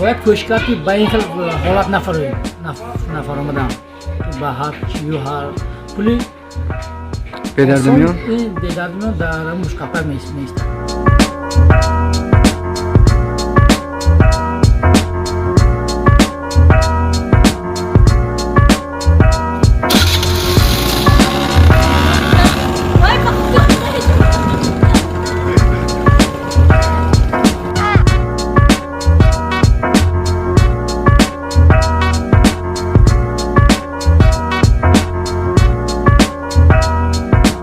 Бояд кӯшиш кард, ки ба ин хел ҳолат нафароем, нафаромадам, ба ҳар чию ҳар пули бедардимиён. Бедардимиён дар мушқапак меистад.